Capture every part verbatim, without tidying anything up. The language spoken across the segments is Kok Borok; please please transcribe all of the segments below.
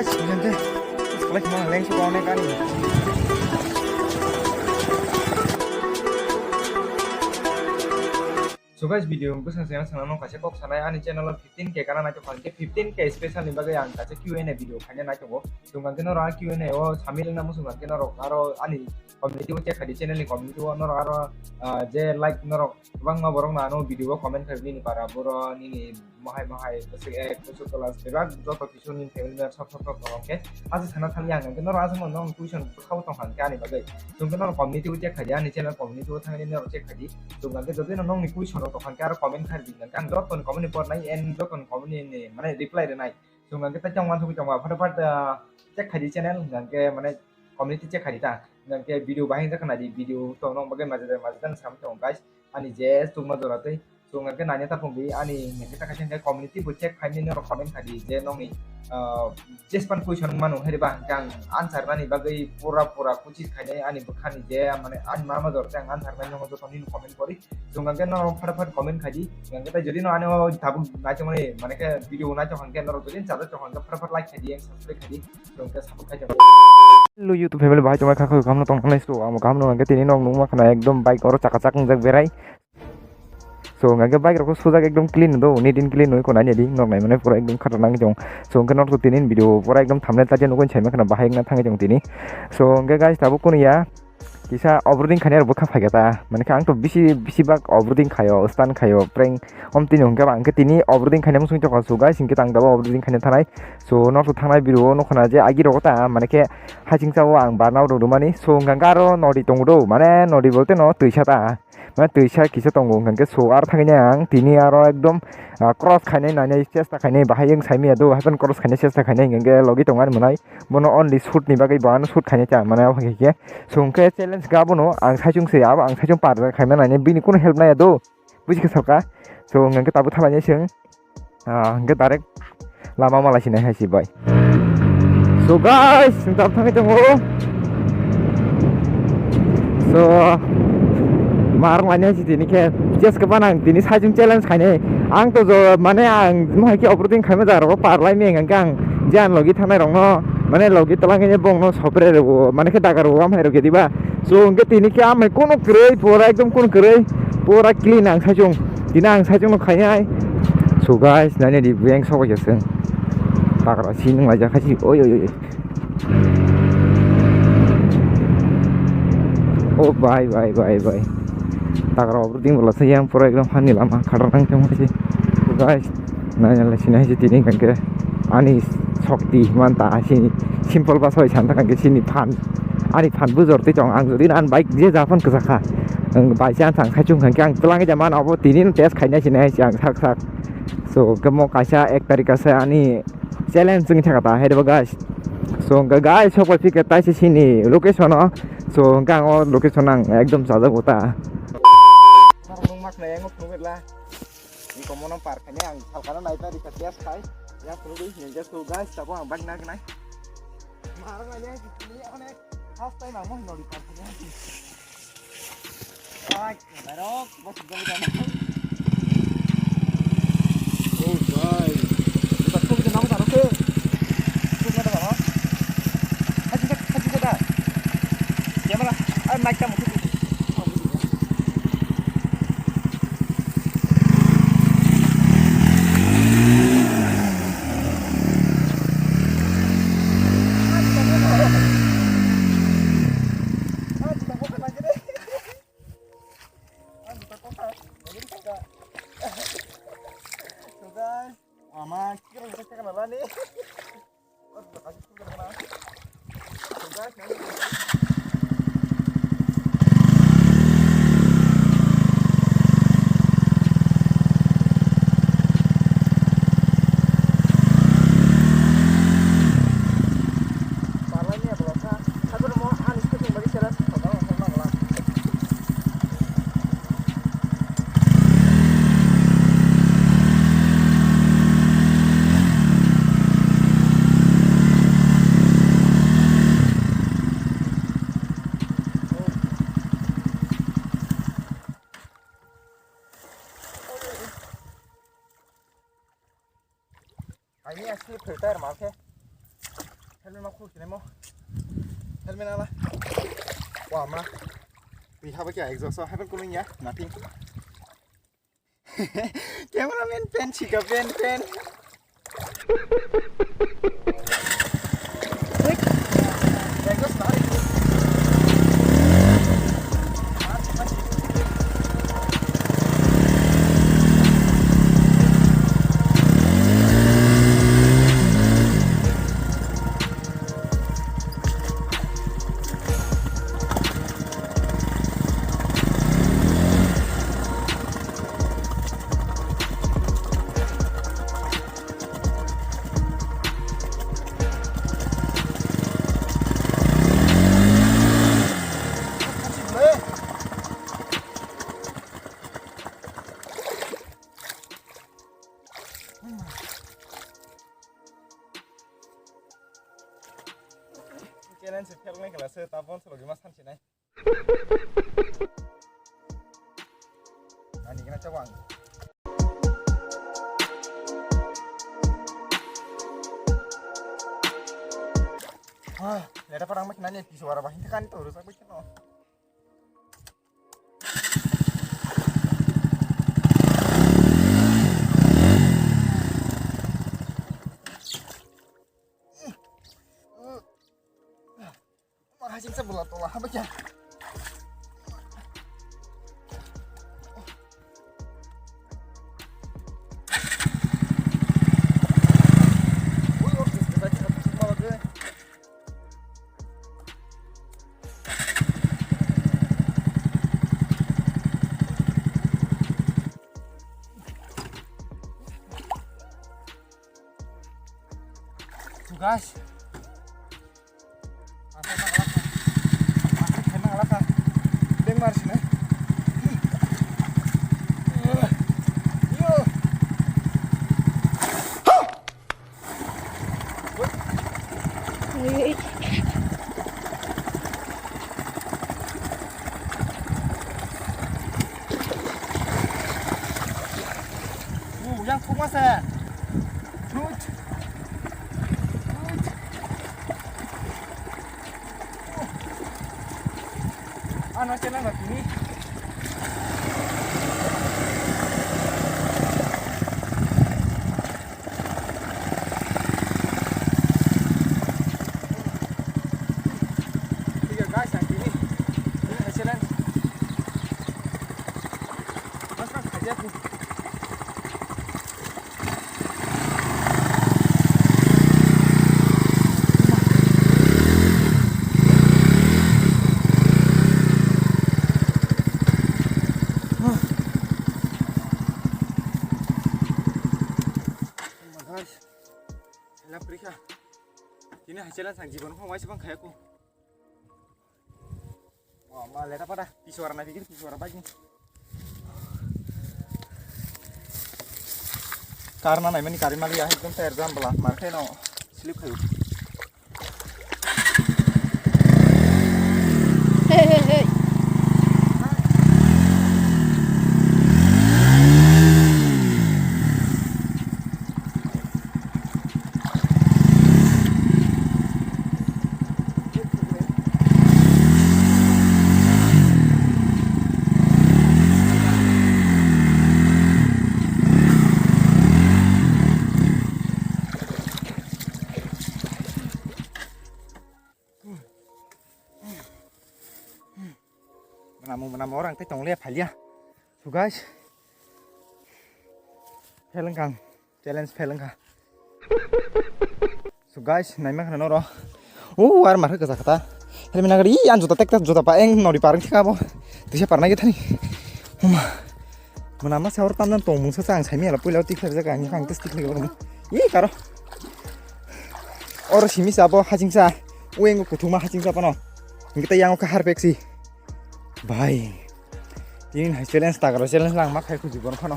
Bujan de. Select ma leng si kone kani. So guys, video bwsang se ang sana no kaisa kok sanai ani channel o fifteen K kana nai tong khe fifteen K special ni bagwi ang kaisa Q and A video khaina nai tongo. Chwng ang khe norok Q and A o samil wngna muchung ang khe norok aro ani community o check khai di, channel ni community o norok aro, ah, je like norok kwbangma borok no ano video o comment khai bini para boro nini mohai mohai bwswk ek bwswk kwlwng bebak joto kisu nini family member sok sok sok tong khe asa sana thang yang khe norok asa no nong question bwkha o tong kha khe ani bagwi chwng khe norok community o check khai di ani channel community o thang di norok check khai di chwng khe jodi no nong ni question rok tong kha khe aro comment khai di ang joto ni comment ni por nai and joto ni comment ni mane reply rwnai chwng khe tei tong wan thugwi tong ba phat phat, ah, check khai di channel hwnkhe mane community check khai di ta hwnkhe video bahai wngkha khe nai di video to nong bagwi majra majra sam tong guys. Ani je chukma jora tei chwng hwnkhe naina ta phung di ani hwnkhe ta kaisa hwnkhe community bo check khai nini rok comment khai di je nongni, ah, jespan question mano hai ba hwnkhe ang answer nani bagwi pura pura kuchis khainai ani bwkhani je mane ani mama jora tei ang answer nai nongo joto nini comment kori chwng hwnkhe norok phat phat comment khai di hwnkhe tei jodi no ani o tabuk naichomani mane khe video naichok hwnkhe norok jodi chajak chok hwnkhe phat phat like khai di subscribe khai di. Hello YouTube family, bahai tongmai kha kha, kaham no tong nai so, amo kaham no hwnkhe tini nog nukma khana ekdom bike oro chaka chak wngjak berai. So hwnkhe bike rok sujak ekdom clean do, neat and clean oi khna nai di, nog nai mane pura ekdom khatarnak jong. So hwnkhe norok tini video pura ekdom thumbnail ta je nugwi sai ma khana bahai wngna thangwi tong tini. So hwnkhe guys tabuk kunu ya, kisa offroading khainai rok bwkha phaikha ta. Mane khe ang to bisi, bisi bak offroading khaio, stunt khaio, prank. Om tini hwnkhe ba ang khe tini offroading khainai muchung chokha su guys, hwnkhe tang tabuk offroading khaina thanai. So norok thangnai video o nukha na je agi rogo ta, mane khe haching chao ang burnout rok rwmani. So hwnkhe aro nodi tongo do, mane nodi bolte no twisa ta. Mane twisa kisa tongo hwnkhe so aro thangwi ang tini aro ekdom, ah, cross khainai nainai chesta khainai bahai wng saimaya do, haiphano cross khainai chesta khainai hwnkhe logi tongani mwnai. Bono only shoot ni bagwi bo ano shoot khainai ta mane o hai khe. So hwnkhe challenge ga bono ang saichung se abo ang saichung par khaima nai bini kunu help nai do. Buji khe salka. So hwnkhe tabuk thalai nai chwng. Ah, hwnkhe direct lama mala sinai hai si bai. So guys, chwng tabuk thangwi tongo. So, marwk lainai si tini khe, just khe banang tini saichung challenge khainai. Ang to jo, mane ang mohai khe offroading khaima jaga rogo par lai meng ang khe ang je ang logi thangnai rokno, mane logi twlang khe bongno sopre rwo, mane khe dagar rwo amhai rok diba. So hwnkhe tini khe amhai kono kwrwi, pura ekdom kono kwrwi, pura clean ang saichung. Tini ang saichung no khainai. So guys, naina di beng sobai khe chwng. Dagar si nung laijak khaisi, oi, oi, oi. Oh, bye, bye, bye, bye. Tagra offroading bola se yang pura ekdom hani lama khatarnak tong hai se. Guys, naina lai sinai se tini hwnkhe ani shokti manta asi simple basa bai santa hwnkhe sini phan. Ani phan bujor tei tong ang jodi an bike je japan kwchakha. Ang bai chance ang saichung hwnkhe ang twlang ja man obo tini test khaina sinai se ang sak sak. So, kemo kaisa ek tarikh asa ani challenge wngwi thangkha ta hai rw guys. So hwnkhe guys, sok pai phikhe taisa sini location o. So hwnkhe ang o location ang ekdom chajago ta. Nung mak nai ang phunugwi la. Ni komo no par khani ang salkano nai ta rikha test khai. Ya phunugwi hwnjak so guys, tabuk ang bike nai nai. Mar nai ya, ni onek first time ang mo hinori par khani. Ai, narok, bos jai jai. Oh, bhai. Bas ko bide namo taro ke. Ko na taro. Haji ka, haji ka da. Camera, ai mic ta mo. Aini asli filter ma khe. Helmet ma khuluk sinai mo. Helmet ala. Wa ma. Wi haba kya exhaust helmet kuning ya. Nothing. Cameraman pen chika pen pen. Challenge se fail nai kala se, ta bon se logi ma sanse nai. Ani gana chawang. Ah, leda parang mak nani piso wara bahin kan to rusak bai no. Mahasing sa bula tola haba kya? Tugas. Asa nang laka. Asa khe nang laka. Beng mar sini. Yo. Yang thukma se. Fruit. Fruit. Ano channel ma tini. Tiga guys, ang tini. Ini challenge. Mas mas aja tu. Tini hai challenge ang jibon phang waisa phang khaya ko. Wah, ma leta pada, piswara na pikir, piswara bagi. Karena nai mani kari mali ya, ekdom ter jam bela, mar khe no slip khayo. Hey, hey, hey. Manamu, manamu orang tei tonglia phalia. So guys, fail wngkha ang. Challenge fail wngkha. So guys, naima khna noro. O, ar mar kha kata. Helmet nagari, i, an juta tek tek juta pa eng nori parang thika bo. Tisa parna ge thani. Huma. Muna ma sahor tamna tong mungsa sa ang saimi ala puila tik khajak ang ang tes tik khajak. I karo. Oro simi sa bo haching sa. Ueng kuthuma haching sa pano. Ngita yang ka harpek si. Bhai. Tini hai challenge takro challenge lang ma khai khuji bon phano.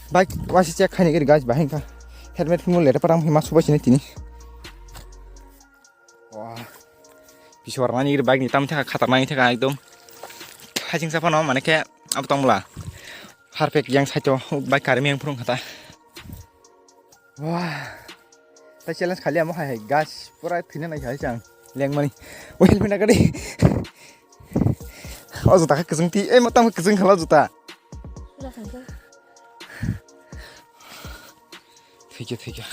Bike wasi check khaini gari guys bahai kha. Helmet phimo lete parang phima subai sini tini. Wah. Piswar nani gari bike ni tam thaka khatar nani thaka ekdom. Haching sa phano mane khe abo tongla. Harpek yang saito bike kari meng phurung khata. Wah. Tai challenge khali amo hai hai gas pura thina nai hai chang lengmani. O helmet nagadi. O juta kha kwchwng ti, ei matang kwchwng khala juta. Thikya, thikya.